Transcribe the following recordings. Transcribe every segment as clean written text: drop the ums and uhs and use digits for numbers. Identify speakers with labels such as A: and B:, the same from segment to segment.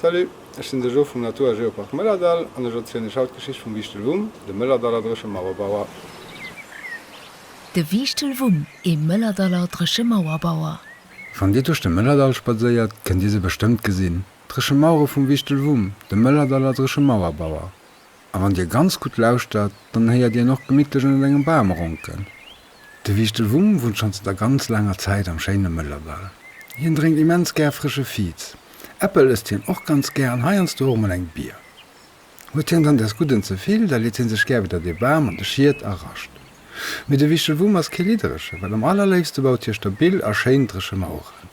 A: Salut, ech sinn de Jo vum Natur a Geopark Mëllerdall an ech erzielen iech haut d'Geschicht vum Wiichtel Wumm, dem Mëllerdaller Dréchemauerbauer.
B: De Wiichtel Wumm, ee Mëllerdaller Dréchemauerbauer.
A: Wann Dir duerch de Mëllerdall spadséiert, kënnt Dir se bestëmmt gesinn, d'Dréchemauere vum Wiichtel Wumm, dem Mëllerdaller Dréchemauerbauer. A wann Dir ganz gutt lauschtert, dann héiert Dir en och gemittlech ënnert engem Bam ronken. De Wiichtel Wumm wunnt schonn zënter ganz laanger Zäit am schéine Mëllerdall. Hien drénkt immens gär frësche Viz. Äppel ësst hien och ganz gär an heiansdo och emol eng Bier. Huet hien dann däers Gudden ze vill, da leet hien sech gär widder dee Bam an de Schiet a rascht. Mee de Wiichtel Wumm ass kee Liddereche, well am allerléifste baut hie stabil a schéin dréche Maueren.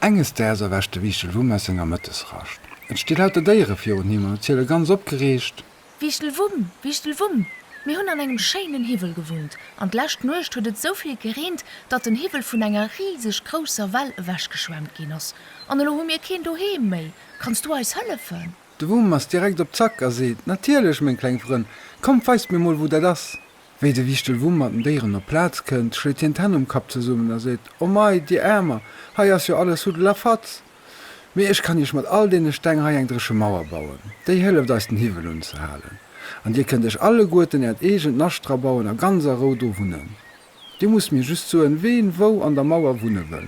A: Enges Daags erwächt de Wiichtel Wumm aus senger Mëttesrascht. Et sti lauter Déiere virun him an erziele ganz opgereegt.
B: Wichtelwumm, Wichtelwumm, mir hunn an engem schéinen Hiwwel gewunnt, an d'lescht Nuecht huet et esou vill gereent, datt den Hiwwel vun enger riseg grousser Well ewechgeschwemmt ginn ass. An elo hu mir keen Doheem méi. Kanns du eis hëllefen?
A: De Wumm ass direkt op Zack a seet, Natierlech, meng kleng Frënn, kommt, weist mir mol, wou dat ass. Wéi de Wichtelwumm mat den Déieren op d'Plaz kënnt, schléit hien d'Hänn um Kapp zesummen a seet, O mei, dir Äermer, hei ass jo alles Huddel a Fatz! Mee ech kann iech mat all deene Steng hei eng dréche Mauer bauen. Déi hëlleft eis den Hiwwel unzehalen. An dir kënnt iech alleguerten äert eegent Nascht dra bauen a ganz a Rou do wunnen. Dir musst mir just soen, ween wou an der Mauer wunne wëll.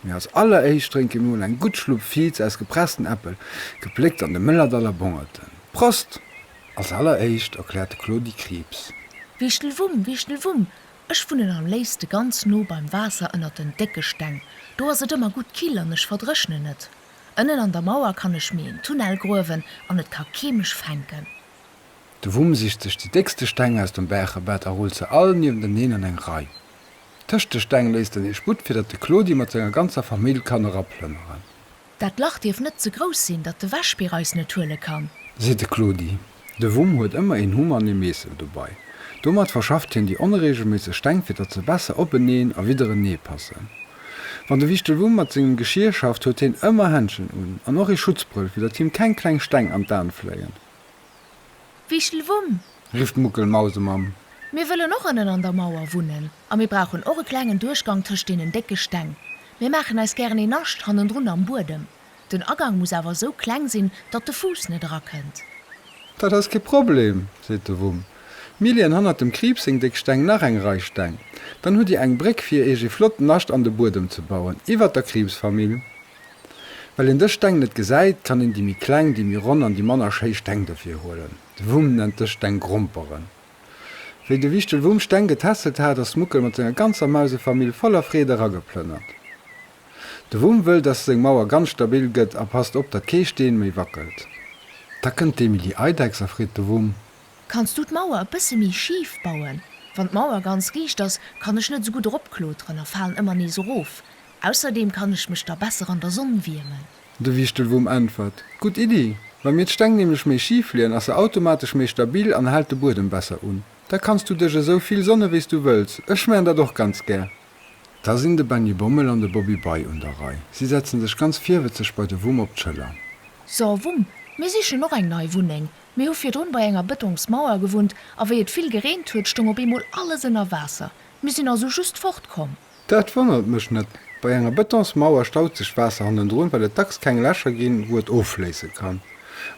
A: Mee als alleréischt drénke mir mol eng gutt Schlupp Viz aus gepressten Äppel, gepléckt an de Mëllerdaller Bongerten. Prost! Als alleréischt erkläert de Claudi Krieps.
B: Wichtelwumm, Wichtelwumm, Ech wunnen am léifste ganz no beim Waasser ënnert den décke Steng. Do ass et ëmmer gutt kill an ech verdréchnen net. Ënnen an der Mauer kann ech mir een Tunnel gruewen an et ka kee mech fänken.
A: De Wumm sicht sech déi déckste Steng aus dem Baachebett a rullt se all niewteneen an eng Rei. Tëscht de Steng léisst en ee Sputt, fir datt de Claudi mat senger ganzer Famill kann eraplënneren.
B: Dat Lach dierf net ze grouss sinn, datt de Wäschbier eis net huele kann.
A: Seet de Claudi. De Wumm huet ëmmer een Hummer an ee Meessel dobei. Domat verschafft hien déi onreegelméisseg Steng, fir datt se besser openeen a widderenee passen. Wann de Wichtel Wumm mat sengem Geschier schafft, huet hien ëmmer Händschen un an och ee Schutzbrëll, fir datt him keng kleng Steng an d'An fléien.
B: Wichtel Wumm!
A: Rifft d'Muckel Mausemamm.
B: Mir wëllen och ënnen an der Mauer wunnen a mir brauchen och e klengen Duerchgang tëscht deenen décke Steng. Mir maachen eis gären een Nascht hannendrun am Buedem. Den Agang muss awer esou kleng sinn, datt de Fuuss net erakënnt.
A: Dat ass kee Problem, seet de Wumm. Mir leeën hannert dem Kriibs seng déck Steng nach eng Rei Steng. Dann hutt Dir eng Bréck fir Iech ee flotten Nascht an de Buedem ze bauen, iwwert der Kriibsfamill. Well een dës Steng net gesäit, kann een déi méi kleng, déi méi ronn an déi manner schéi Steng dofir huelen. De Wumm nennt dës Steng Gromperen. Wéi de Wichtel Wumm Steng getässelt hat, ass d'Muckel mat senger ganzer Mausefamill voller Freed erageplënnert. De Wumm wëll, dass seng Mauer ganz stabil gëtt a passt op, datt kee Steen méi wackelt. Da kënnt d'Emily Eidechs a freet de Wumm.
B: Kanns du d'Mauer e bësse méi schif bauen? Wann d'Mauer ganz riicht ass, kann ech net esou gutt eropkloteren a falen ëmmer nees erof. Ausserdeem kann ech mech da besser an der Sonn wiermen.
A: De Wichtelwumm äntwert, Gutt Iddi! Wa mir d'Steng nämlech méi schif leeën, ass se automatesch méi stabil an hält de Buedem besser un. Da kanns du dech esou vill sonne wéi s du wëlls. Ech maan dat och ganz gär. Da sinn de Benny Bommel an de Bobby Bei un der Rei. Si setzen sech ganz virwëtzeg bei de Wumm op d'Schëller.
B: So Wumm, mir sichen och eng nei Wunneng. Mir hu virdrun bei enger Bëtongsmauer gewunnt a wéi et vill gereent huet, stoung op eemol alles ënner Waasser. Mir sinn also just fortkomm.
A: Dat wonnert mech net. Bei enger Betonsmauer staut sech d'Waasser hannendrun, well et dacks keng Lächer ginn, wou et offléisse kann.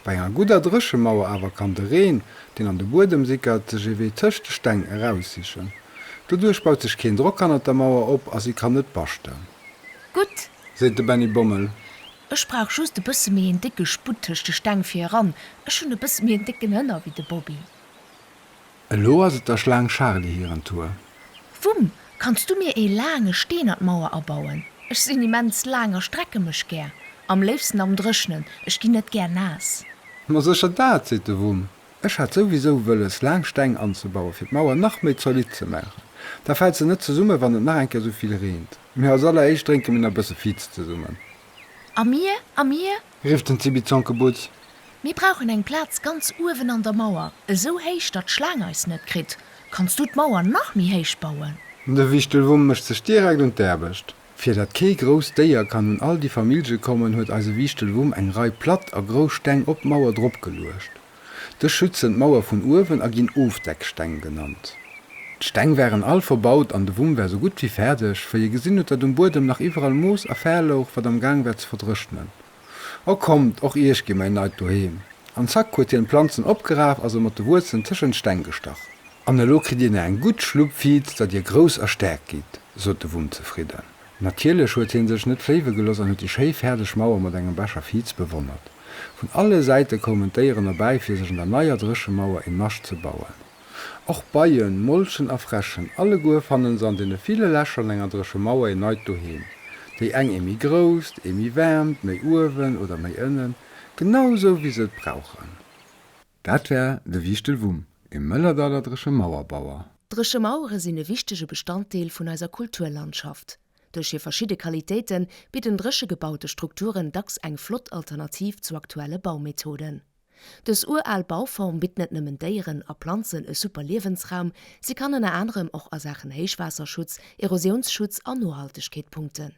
A: Bei enger gudder Dréchemauer awer kann de Reen, deen an de Buedem sickert, sech ee Wee tëscht de Steng eraussichen. Doduerch baut sech keen Drock hannert der Mauer op a si kann net baschten.
B: Gutt!
A: Seet de Benny Bommel.
B: Ech brauch just e bësse méi een décke Sputt tëscht de Steng fir eran. Ech hunn e bësse méi en décken Hënner wéi de Bobby.
A: Elo ass et der Schlaang Charly hiren Tour.
B: Wumm, kanns du mir ee laange Steen an d'Mauer abauen? Ech sinn immens laang a strecke mech gär. Am léifsten am Dréchnen, ech ginn net gär naass.
A: Ma sécher dat, seet de Wumm. Ech hat souwisou wëlles, laang Steng anzebauen, fir d'Mauer nach méi zolidd ze maachen. Da fält se net zesummen, wann et nach eng Kéier esou vill reent. Mee als alleréischt drénke mir nach e bësse Viz zesummen.
B: A mir? A mir?
A: Rifft den Zibi Zonkebutz.
B: Mir brauchen eng Plaz ganz uewen an der Mauer, esou héich, datt d'Schlaang eis net kritt. Kanns du d'Mauer nach méi héich bauen?
A: De Wichtelwumm mécht sech direkt un d'Aarbecht. Fir datt kee grousst Déier kann un all déi Famillje kommen, huet eise Wichtelwumm eng Rei platt a grouss Steng op d'Mauer drop geluecht. Dës schützen d'Mauer vun uewen a ginn Ofdecksteng genannt. D'Steng waren all verbaut an de Wumm war sou gutt wéi fäerdeg, wéi e gesinn huet, datt um Buedem nach iwwerall Moos a Fär louch, wat am Gaang war ze verdréchnen. O kommt, och iech gi mer een neit Doheem! An zack huet hien d'Planzen opgeraf a se mat de Wuerzelen tëschent d'Steng gestach. An elo kritt dir nach eng gutt Schlupp Viz, datt dir grouss a staark gitt, sot de Wumm zefridden. Natierlech huet hien sech net fléiwe geloss an huet déi schéi fäerdeg Mauer mat engem Becher Viz bewonnert. Vun alle Säite koumen d'Déieren erbäi fir sech an der neier Dréchemauer een Nascht ze bauen. Och Beien, Molchen a Fräschen, alleguer fannen se an deene ville Lächer an enger Dréchemauer een neit Doheem. Déi eng ee méi grousst, ee méi waarmt, méi uewen oder méi ënnen, genau sou wéi se et brauchen. Dat war de Wiichtel Wumm, e Mëllerdaller Dréchemauerbauer.
B: Dréchemauere sinn e wichtege Bestanddeel vun eiser Kulturlandschaft. Duerch hir verschidde Qualitéite bidden dréche gebaute Strukturen dacks eng flott Alternativ zu aktuelle Baumethoden. Dës ural Bauform bitt net nëmmen Déieren a Planzen e super Liewensraum, si kann ënner anerem och a Saachen Héichwaasserschutz, Erosiounsschutz an Nohaltegkeet punkten.